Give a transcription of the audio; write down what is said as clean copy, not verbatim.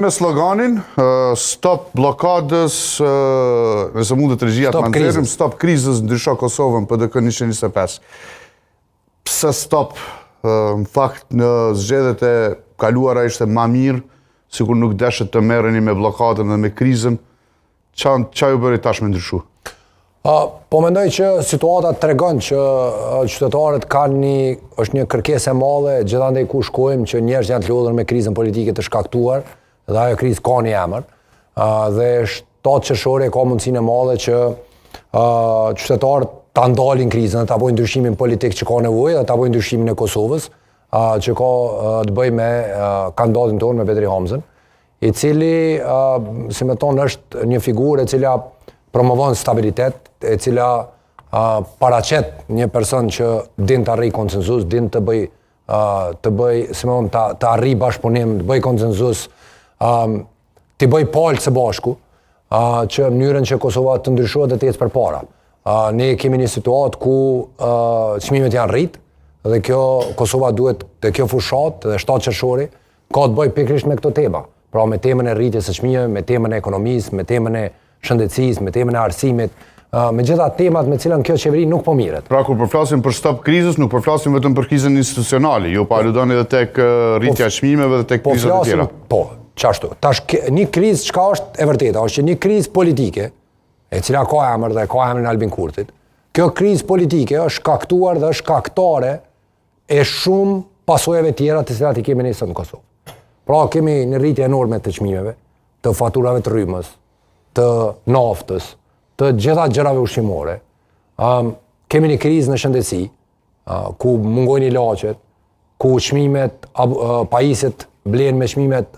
Me sloganin Stop bllokadës, nëse mundet regjia të ma nxjerrim, Stop krizës, ndrysho Kosovën, PDK 125. Pse stop? Në fakt në zgjedhjet e kaluara ishte ma mirë, sikur nuk deshët të merreni me bllokadën dhe me krizën, Ça, ça ju bëri tash me ndryshu? Po mendoj që situata tregon që qytetarët kanë një, është një kërkesë e madhe, gjithandej ku shkojmë që njerëzit janë të lodhur me krizën politike të shkaktuar, dhe ajo krizë ka një emër, dhe 7 qershori ka mundësinë e madhe që qytetarët ta ndalin krizën dhe ta bojnë ndryshimin politik që ka nevojë dhe ta bojnë ndryshimin e Kosovës, që ka të bëjë me kandidatin tonë me Bedri Hamzën. i cili, si me thonë, është një figurë e cila promovon stabilitet, e cila paraqet një person që din të arrijë konsensus, din të bëj të bëj, si me thonë, të, të arrijë bashkëpunim, të bëj konsensus, t'i bëj palët së bashku, që mënyrën që Kosova të ndryshohet dhe të ecë përpara. Ne kemi një situatë ku çmimet janë rrit dhe kjo Kosova duhet dhe kjo fushatë dhe 7 qershori Ka të bëjë pikërisht me këto tema, pra me temën e rritjes së çmimeve, me temën e ekonomisë, me temën e shëndetësisë, me temën e arsimit, me gjitha temat me cilën kjo qeveri nuk po mirret. Pra kur po flasim për stop krizës, nuk po flasim vetëm për krizën institucionale, ju po aludoni edhe tek rritja e çmimeve dhe tek po krizat e tjera. Po, qashtu. Tash një krizë çka është e vërteta, është që një krizë politike, e cila ka emër dhe ka emrin Albin Kurtit, kjo krizë politike është shkaktuar dhe është shkaktare e shumë pasojave tjera të cilat i kemi ne sot në Kosovë. Pra kemi një rritje enorme të çmimeve, të faturave të rrymës, të naftës, të gjitha gjërave ushqimore. Um, kemi një krizë në shëndetësi, uh, ku mungojnë ilaçet, ku çmimet, uh, pajisjet blehen me çmimet.